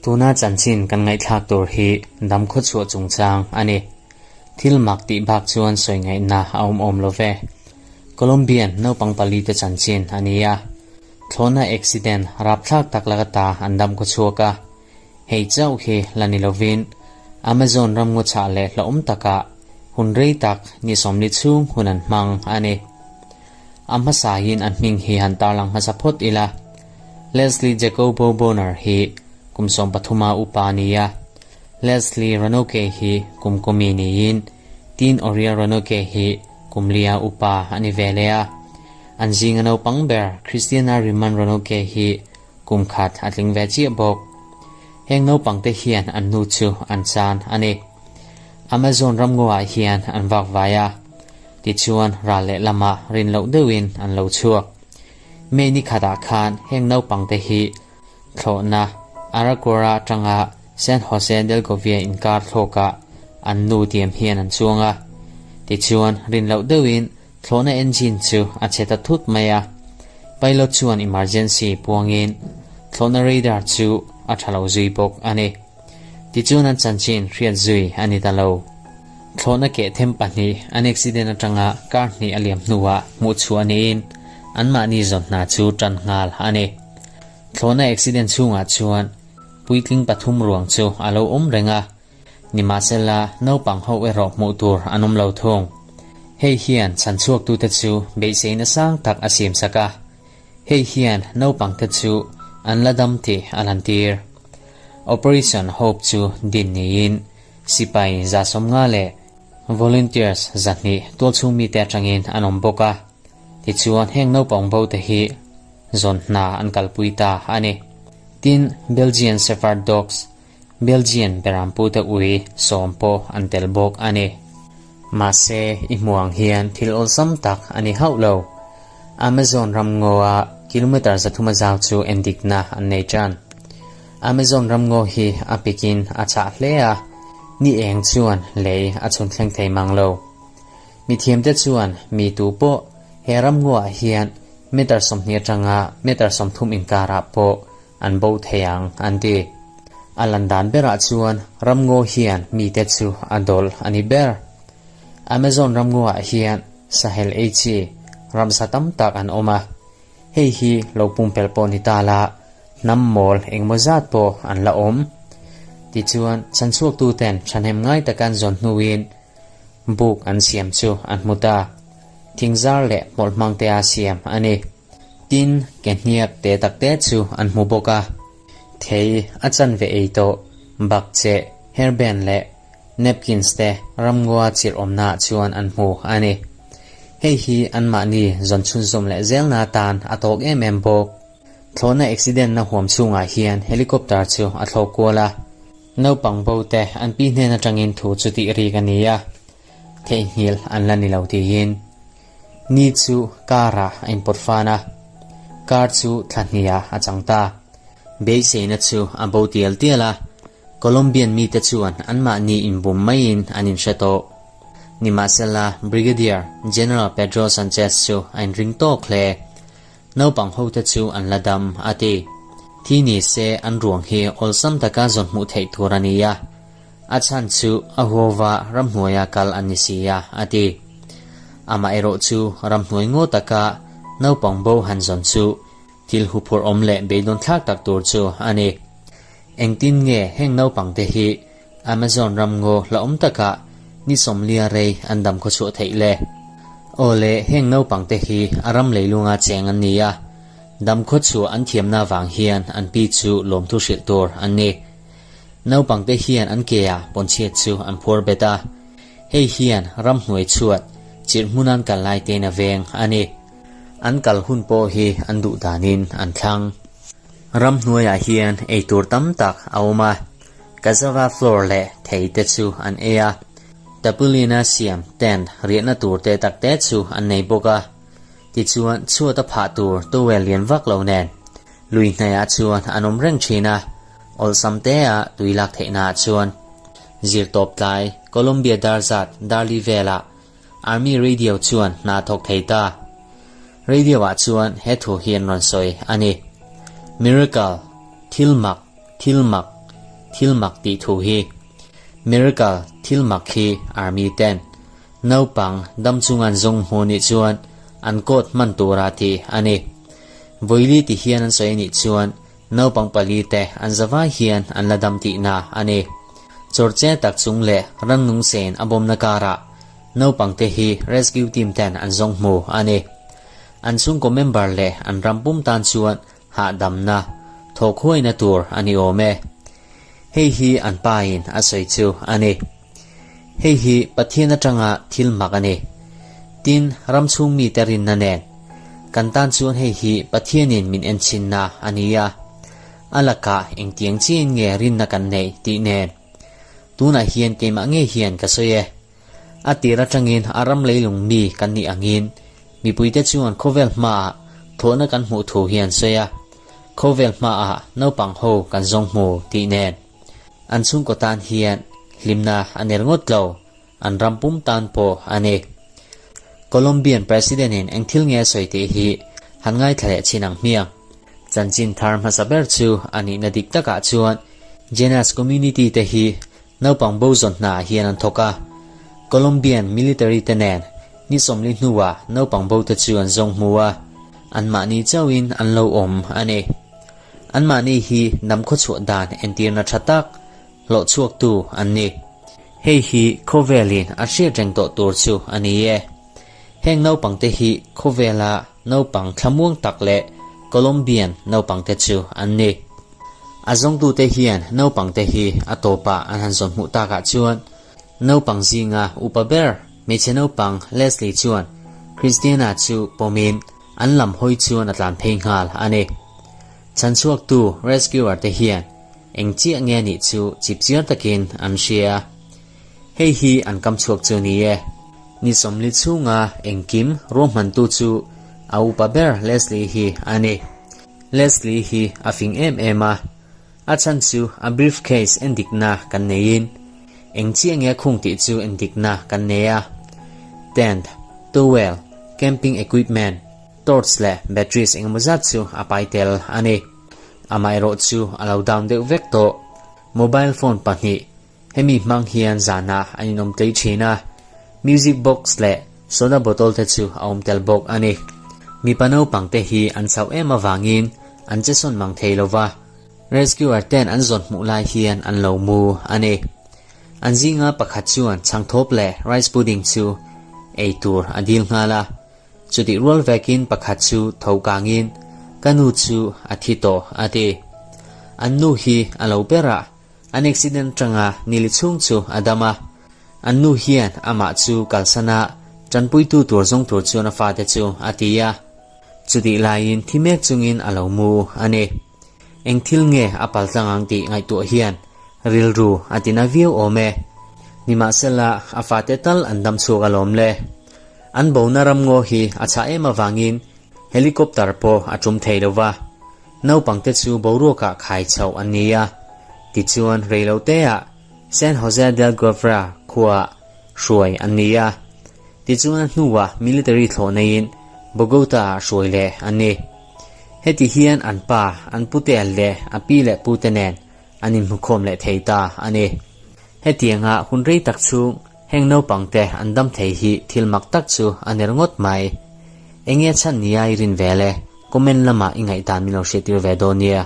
Tuna chanchin kan ngaihthlak tur hi dam khawchhuah chungchang a ni. Thil mak tih bak chuan sawi ngaihna a awm awm lo ve. Colombian naupang palite chanchin a ni a. Thlawhna accident rapthlak tak laka ta an dam khawchhuak a. Hei chauh hi la ni lovin Amazon ramngaw chhah leh hlauhawm takah hun rei tak ni 40 chhung hun an hmang a ni. A hmasain an hming hi han tarlang hmasa phawt ila. Leslie Jacobo Bonner hi kum 13 a upa a ni a, Leslie Ronoke hi kum kumi niin Tin Oriel Ronoke hi kum lia upa a ni ve leh a. An zinga naupang ber Christiana Riman Ronoke hi Kum khat a tling ve chiah bawk. Heng naupangte hian an nu chu an chan a ni. Amazon ramngaw-ah hian an vak vai a, tichuan ral leh lamah rin loh deuhin an lo chhuak. May ni khatah khan heng naupangte hi thlawhna Aracora atanga San Jose del Govia inkar thlawkah an nu diam hian an chuang a. Tichuan rin loh deuhin Thlawhna engine chu a che ta thut mai a, pilot chuan emergency puangin thlawhna radar chu a tha lo zui bawk a ni. Tichuan an chanchin hriat zui a ni ta lo. Thlawhna keh them pahnih an accident atanga kar hnih a liam hnuah hmuh chhuah niin anmahni zawn hna chu tan nghal a ni. Thlawhna accident chhungah chuan puitling pathum ruang chu a lo awm reng a, Nimahsela, naupang ho erawh hmuh tur an awm lo thung. Hei hian chhanchhuaktute chu beiseina sang tak a siamsak a. Hei hian naupangte chu an la dam tih a lantir. Operation Hope chu din niin sipai 150 leh volunteers 200 tualchhung mite atangin an awm bawk a. Tichuan heng naupang bote hi zawn hna an kalpui ta a ni. Tin, Belgian Shepherd Dogs Belgian berampute ui sawm pawh an tel bawk a ni. Mahse, i hmuh ang hian thil awlsam tak a ni hauh lo. Amazon ramngaw-a kilometre 300 a zau chu endikna an nei tan. Amazon ramngaw hi a pikin a chhah hle a, ni eng chuan lei a chhun thleng thei mang lo. Mithiamte chuan mi tu pawh he ramngaw-ah hian metre 20 atanga metre 30 inkarah pawh An bo thei ang, an ti. A lan dan berah chuan ramngaw hian mite chu a dawlh a ni ber. Amazon ramngawah hian sahel ei chi ramsa tam tak an awm a, hei hi lo pumpelh pawh ni ta la, hnam mawl engemaw zat pawh an la awm. Tichuan, chhanchhuaktuten thahnem ngai taka an zawn hnuin buk an siam chu an hmu ta. Thingzar leh hmawlh hmangtea siam a ni. Tin, ke hniak te tak te chu an hmu bawk a. Thei a chanve ei tawh, bakcheh, hairband leh napkins te ramngawa chirh awmnaah chuan an hmu a ni. Hei hi anmahni zawn chhunzawm leh zelna atan a tawk em em bawk. Thlawhna accident na huam chhungah hian helicopter chu a thlawk kual a. Naupang bo te an pi hnen atangin thu chu tih rik a ni a, theihnghilh an la ni lo tiin. Ni chu car-ah a inpawt fan a, car chu thla hniah a chang ta. Beiseina chu a bo tial tial a, Colombian mite chuan anmahni inbum maiin an inhre tawh. Nimahsela, Brigadier General Pedro Sanchez chu a inring tawk hle. Naupang hote chu an la dam, a ti. Thi ni se an ruang hi awlsam taka zawn hmuh theih tur a ni a, A chhan chu a huauva ramhnuaia kal an ni si a, a ti. Amaherawh chu ramhnuai ngaw taka naupang bo han zawn chu thil huphurh awm leh beidawn thlak tak tur chu a ni. Engtin nge heng naupangte hi Amazon ramngaw hlauhawm takah ni 40 rei an dam khawchhuah theih le? Aw le, heng naupangte hi a ram leilunga cheng an ni a, dam khawchhuah an thiamna vang hian an pi chu lawmthu hrilh tur an ni. Naupangte hian an ke-ah pawnchhiat chu an phuar bet a, hei hian ramhnuai chhuat chirh hmun an kal lai tein a veng a ni. An kal hun pawh hi an duh danin an thlang. Ramhnuaiah hian ei tur tam tak a awm a, cassava flour leh thei te chu an ei a, tapulina siam tent riahna tur te tak te chu an nei bawk a, tichuan chhuat a phah tur towel lian vak lo nen lui hnaiah chuan an awm reng thin a. Awlsam tea tui lak theihnaah chuan zirtawp tlai Columbia darzat Darli velah Army Radio chuan hna thawk thei ta. Radio-ah chuan he thu hi an rawn sawi a ni. Miracle, thil mak, thil mak, thil mak tih thu hi. Miracle, thil mak hi Army ten naupang dam chung an zawng hmu nih chuan an coat hman tura tih a ni. Vawili ti hian an sawi anih chuan Naupang palite an zavai hian an la dam tihna a ni. Chawrche tak chung leh rannung sen a bawmna karah naupangte hi rescue team ten an zawng hmu a ni. An chhungkaw member leh an ram pum tan chuan hahdamna, thawkhuaina tur a ni awm e. Hei hi an pain a sawi chu a ni. Hei hi Pathian atanga thil mak a ni. Tin, ram chhung mite rinna nen kan tan chuan hei hi Pathianin min enchinna a ni a. A lakah engtiang chiin nge rinna kan neih tih nen. Tunah hian keimah ngei hian ka sawi e. A tir atangin a ram leilung mi kan nih angin mipuite chuan khawvel hmaah thawhna kan hmuh thu hi an sawi a. Khawvel hmaah naupang ho kan zawng hmu tih nen. An chhungkaw tan hian hlimna a ner ngawt lo, an ram pum tan pawh a ni. Colombian President in eng thil nge a sawi tih hi han ngaithla leh chin ang hmiang. Chanchin thar hmasa ber chu a nihna dik takah chuan Jenas community te hi naupang bo zawn hna hian an thawk a. Colombian military te nen ni 40 hnuah naupang bo te chu an zawng hmu a, anmahni chauhin an lo awm a ni. Anmahni hi hnam khawchhuah dan entirna tha tak hlawh chhuaktu an ni. Hei hi khawvelin a hriat reng tawh tur chu a ni e. Heng naupangte hi khawvela naupang thlamuang tak leh Colombian naupangte chu an ni. A zawngtute hian naupangte hi a tawpah an han zawn hmuh takah chuan naupang zinga upa ber hmeichhe naupang Leslie chuan Christiana chu pawmin An lam hawi chuan a tlan phei nghal a ni. Chhanchhuaktu, rescuer, te hian eng chiah nge nih chu chipchiar takin an hria. Hei hi an kam chhuak chu ni e. Ni 40 chhunga engkim ruahmantu chu a upa ber Leslie hi a ni. Leslie hi a fing em em a, a chhan chu a briefcase endikna kan neiin eng chiah nge khung tih chu endikna kan nei a. Tent, towel, camping equipment, torch leh batteries engemaw zat chu a pai tel a ni. Amaherawh chu a lo down deuh vek tawh. Mobile phone pahnih Hemi hmang hian zanah an inawm tlei thin a, music box leh soda bottle te chu a awm tel bawk a ni. Mipa naupang te hi an chauh em avangin an che sawn mang thei lo va, rescuer ten an zawn hmuh lai hian an lo mu a ni. An zinga pakhat chuan chhangthawp leh rice pudding chu ei tur a dil nghal a, chutih rual vekin pakhat chu tho kangin, Ka nu chu a thi tawh a ti. An nu hi a lo ber a, An accident atanga nili chhung chu a dam a, an nu hian amah chu kalsan a, tanpuitu tur zawng tur chuan a fate chu a ti a. Chutih laiin thi mek chungin a lo mu a ni. Eng thil nge a paltlang ang tih ngaihtuah hian rilru a tina viau awm e. Nimahsela a fate tal an dam chhuak alawm le. An bona ramngaw hi a chhah em avangin helicopter pawh a tum thei lo va. Naupangte chu boruakah khai chhoh an ni a, tichuan reiloteah San Jose del Guevara khuaah hruai an ni a, tichuan a hnuah military thlawh neiin Bogota-ah hruai leh an ni. Heti hian an pa, an putea leh a pi leh pute nen an inhmukhawm leh thei ta a ni. Hetianga hun rei tak chhung heng naupangte an dam thei hi thil mak tak chu a ner ngawt mai. Enge chhan nia i rin vel e? Comment lamah i ngaihdan min lo hriattir ve dawn nia.